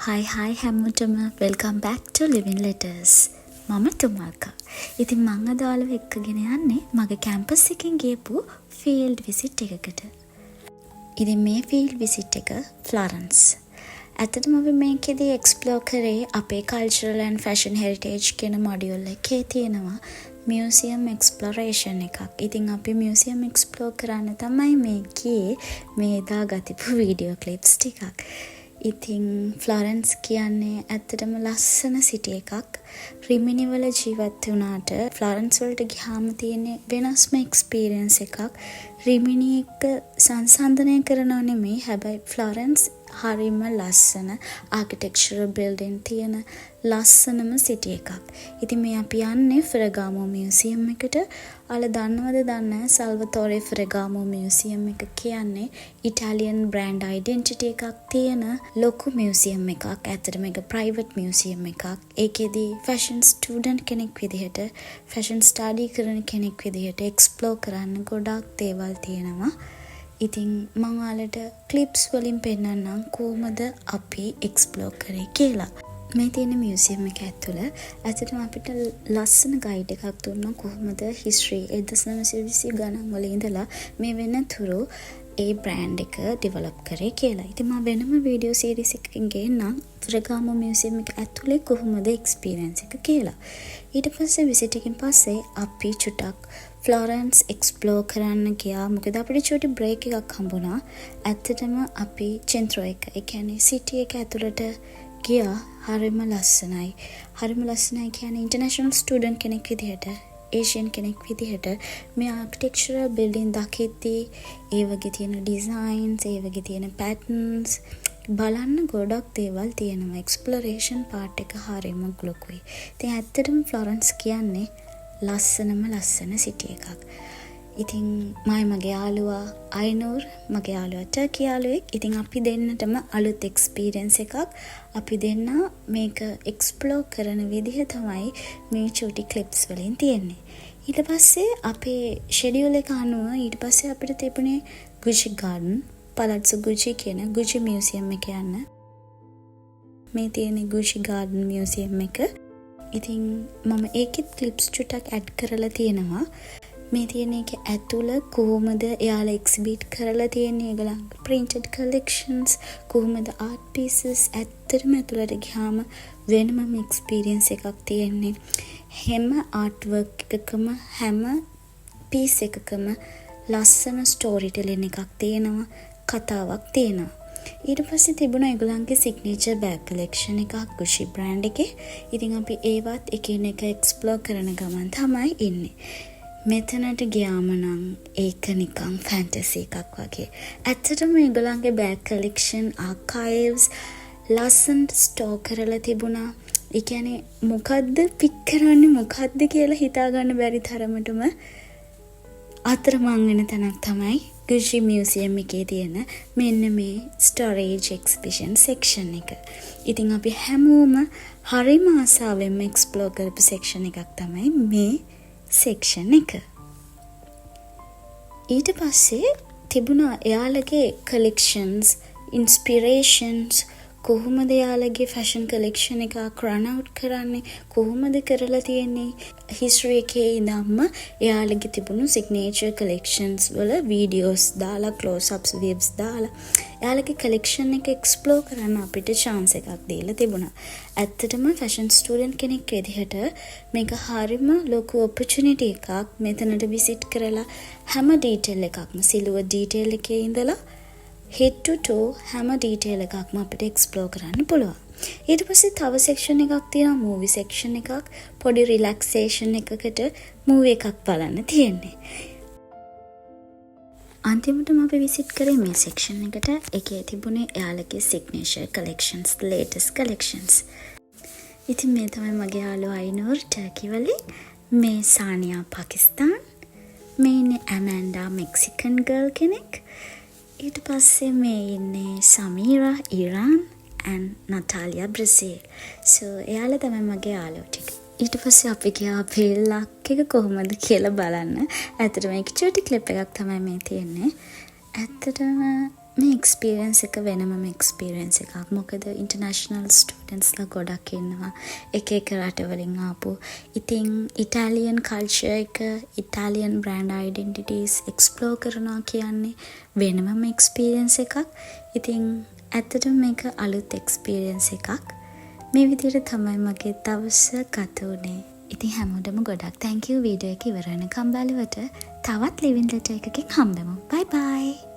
හයි හයි හැමෝටම, welcome back to Living Letters. මම තුමල්කා. ඉතින් මං අද ඔයාලව එක්කගෙන යන්නේ මගේ කැම්පස් එකෙන් ගියපු ෆීල්ඩ් විසිට් එකකට. ඉතින් මේ ෆීල්ඩ් විසිට් එක ෆ්ලොරන්ස්. ඇත්තටම අපි මේකෙදි එක්ස්ප්ලෝර් කරේ අපේ කල්චරල් ඇන්ඩ් ෆැෂන් හෙරිටේජ් කියන මොඩියුල් එකේ තියෙනවා මියුසියම් එක්ස්ප්ලොරේෂන් එකක්. ඉතින් අපි මියුසියම් එක්ස්ප්ලෝර් කරන්න තමයි මේ ගියේ. මේ එදා ගතිපු වීඩියෝ ක්ලිප්ස් ටිකක්. ඉතින් ෆ්ලොරන්ස් කියන්නේ ඇත්තටම ලස්සන සිටි එකක්. රිමිනි වල ජීවත් වුණාට ෆ්ලොරන්ස් වලට ගියාම තියෙන වෙනස්ම එක්ස්පීරියන්ස් එකක්. රිමිනි එක්ක සංසන්දනය කරනව නෙමෙයි, හැබැයි ෆ්ලොරන්ස් හරිම ලස්සන ආකිටෙක්චරල් බිල්ඩින් තියෙන ලස්සනම සිටි එකක්. ඉතින් මේ අපි යන්නේ ෆෙරගාමෝ මියුසියම් එකට. ඔයාලා දන්නවද දන්නේ නැහැ, සල්වතෝරේ ෆෙරගාමෝ මියුසියම් එක කියන්නේ ඉටාලියන් බ්‍රෑන්ඩ් අයිඩෙන්ටිටි එකක් තියෙන ලොකු මියුසියම් එකක්. ඇත්තටම ඒක ප්‍රයිවට් මියුසියම් එකක්. ඒකෙදි ෆැෂන් ස්ටුඩන්ට් කෙනෙක් විදිහට, ෆැෂන් ස්ටඩි කරන කෙනෙක් විදිහට එක්ස්ප්ලෝර් කරන්න ගොඩාක් දේවල් තියෙනවා. ඉතින් මං ඔයාලට ක්ලිප්ස් වලින් පෙන්නන්නම් කොහොමද අපි එක්ස්ප්ලෝර් කරේ කියලා. මේ තියෙන මියුසියම් එක ඇතුළ ඇත්තටම අපිට ලස්සන ගයිඩ් එකක් දුන්නා කොහොමද හිස්ටරි 1920 ගණන් වල ඉඳලා මේ වෙනතුරු ඒ බ්‍රෑන්ඩ් එක ඩිවලොප් කරේ කියලා. ඉතින් මම වෙනම වීඩියෝ සීරීස් එකකින් ගේන්නම් ෆෙරගාමෝ මියුසියම් එක ඇතුලේ කොහොමද එක්ස්පීරියන්ස් එක කියලා. ඊට පස්සේ විසිට් එකෙන් පස්සේ අපි චුට්ටක් ෆ්ලොරන්ස් එක්ස්ප්ලෝර් කරන්න ගියා. මොකද අපිට චුටි බ්‍රේක් එකක් හම්බුණා. ඇත්තටම අපි චෙන්ත්‍රෝ එක, ඒ කියන්නේ සිටි එක ඇතුළට ගියා. හරිම ලස්සනයි. හරිම ලස්සනයි කියන්නේ ඉන්ටර්නැෂනල් ස්ටුඩන්ට් කෙනෙක් විදිහට, ඒෂියන් කෙනෙක් විදිහට මේ ආකිටෙක්චරල් බිල්ඩින් දකිද්දී ඒ වගේ තියෙන ඩිසයින්ස්, ඒ වගේ තියෙන පැටර්න්ස් බලන්න ගොඩක් දේවල් තියෙනවා. එක්ස්ප්ලොරේෂන් පාර්ට් එක හරිම ලොකුයි. ඉතින් ඇත්තටම ෆ්ලොරන්ස් කියන්නේ ලස්සනම ලස්සන සිටි එකක්. ඉතින් මයි මගේ යාළුවා අයිනූර්, මගේ යාළුවා ටර්කි යාළුවෙක්. ඉතින් අපි දෙන්නටම අලුත් එක්ස්පීරියන්ස් එකක්. අපි දෙන්නා මේක එක්ස්ප්ලෝර් කරන විදිහ තමයි මේ චූටි ක්ලිප්ස් වලින් තියෙන්නේ. ඊට පස්සේ අපේ ෂෙඩියුල් එක අනුව ඊට පස්සේ අපිට තිබුණේ ගුචි ගාඩන්, පලට්සෝ ගුචි කියන ගුචි මියුසියම් එක යන්න. මේ තියෙන්නේ ගුචි ගාඩන් මියුසියම් එක. ඉතින් මම ඒකෙත් ක්ලිප්ස් චුට්ටක් ඇඩ් කරලා තියෙනවා. මේ තියෙන එක ඇතුළ කොහොමද එයාලා එක්සිබිට් කරලා තියෙන්නේ, ඒගොල්ලන්ගේ ප්‍රින්ටඩ් කලෙක්ෂන්ස් කොහොමද, ආර්ට් පීසස්. ඇත්තටම ඇතුළට ගියාම වෙනමම එක්ස්පීරියන්ස් එකක් තියෙන්නේ. හැම ආර්ට් වර්ක් එකකම, හැම පීස් එකකම ලස්සන ස්ටෝරි ටෙලින් එකක් තියෙනවා, කතාවක් තියෙනවා. ඊට පස්සේ තිබුණා ඒගොල්ලන්ගේ සිග්නේචර් බෑග් කලෙක්ෂන් එකක් ගුචි බ්‍රෑන්ඩ් එකේ. ඉතින් අපි ඒවත් එකින් එක එක්ස්ප්ලෝර් කරන ගමන් තමයි ඉන්නේ. මෙතනට ගියාම නම් ඒක නිකන් ෆැන්ටසි එකක් වගේ. ඇත්තටම ඒගොල්ලන්ගේ බෑග් කලෙක්ෂන් ආකයිව්ස් ලස්සනට ස්ටෝර් කරලා තිබුණා. ඒ කියන්නේ මොකද්ද පික් කරන්නේ මොකද්ද කියලා හිතා ගන්න බැරි තරමටම අතරමං වෙන තැනක් තමයි ගුචි මියුසියම් එකේ තියෙන මෙන්න මේ ස්ටෝරේජ් එක්සිබිෂන් සෙක්ෂන් එක. ඉතින් අපි හැමෝම හරිම ආසාවෙන්ම එක්ස්ප්ලෝර් කරපු සෙක්ෂන් එකක් තමයි මේ සෙක්ෂන් එක. ඊට පස්සේ තිබුණා එයාලගේ කලෙක්ෂන්ස්, ඉන්ස්පිරේෂන්ස්, කොහොමද එයාලගේ ෆැෂන් කලෙක්ෂන් එකක් රන් අවුට් කරන්නේ, කොහොමද කරලා තියෙන්නේ, හිස්ටරි එකේ ඉඳන්ම එයාලගේ තිබුණු සිග්නේචර් කලෙක්ෂන්ස් වල වීඩියෝස් දාලා, ක්ලෝස් අප්ස් වීව්ස් දාලා එයාලගේ කලෙක්ෂන් එක එක්ස්ප්ලෝර් කරන්න අපිට චාන්ස් එකක් දීලා තිබුණා. ඇත්තටම ෆැෂන් ස්ටුඩන්ට් කෙනෙක් විදිහට මේක හරිම ලොකු ඔපචුනිටි එකක්. මෙතනට විසිට් කරලා හැම ඩීටේල් එකක්ම, සිලුවට් ඩීටේල් එකේ ඉඳලා හෙඩ් ටු ටෝ හැම ඩීටේල් එකක්ම අපිට එක්ස්ප්ලෝර් කරන්න පුළුවන්. ඊට පස්සේ තව සෙක්ෂන් එකක් තියෙනවා, මූවි සෙක්ෂන් එකක්. පොඩි රිලැක්සේෂන් එකකට මූවි එකක් බලන්න තියෙන්නේ. අන්තිමටම අපි විසිට් කරේ මේ සෙක්ෂන් එකට. ඒකේ තිබුණේ එයාලගේ සිග්නේචර් කලෙක්ෂන්ස්, ලේටස්ට් කලෙක්ෂන්ස්. ඉතින් මේ තමයි මගේ යාළුවා අයිනූර් ටර්කි වලින්. මේ සානියා පාකිස්තාන්. මේ ඉන්නේ ඇමැන්ඩා, මෙක්සිකන් ගර්ල් කෙනෙක්. ඊට පස්සේ මේ ඉන්නේ සමීරා ඉරාන් ඇන්ඩ් නටාලියා බ්‍රසීල්. සෝ එයාලා තමයි මගේ යාළුවෝ ටික. ඊට පස්සේ අපි ගියා අපේ ලක් එක කොහොමද කියලා බලන්න. ඇත්තටම ඒක චූටි ක්ලිප් එකක් තමයි මේ තියෙන්නේ. ඇත්තටම මේ එක්ස්පීරියන්ස් එක වෙනමම එක්ස්පීරියන්ස් එකක්. මොකද ඉන්ටර්නැෂනල් ස්ටුඩන්ට්ස්ලා ගොඩක් ඉන්නවා, එක එක රටවලින් ආපු. ඉතින් ඉටාලියන් කල්චර් එක, ඉටාලියන් බ්‍රෑන්ඩ් අයිඩෙන්ටිටීස් එක්ස්ප්ලෝර් කරනවා කියන්නේ වෙනමම එක්ස්පීරියන්ස් එකක්. ඉතින් ඇත්තටම මේක අලුත් එක්ස්පීරියන්ස් එකක්. මේ විදිහට තමයි මගේ දවස ගත වුණේ. ඉතින් හැමෝටම ගොඩක් thank you video එක ඉවර වෙනකම් බැලුවට. තවත් ලිවින් ලෙටර් එකකින් හම්බෙමු. බයි බයි.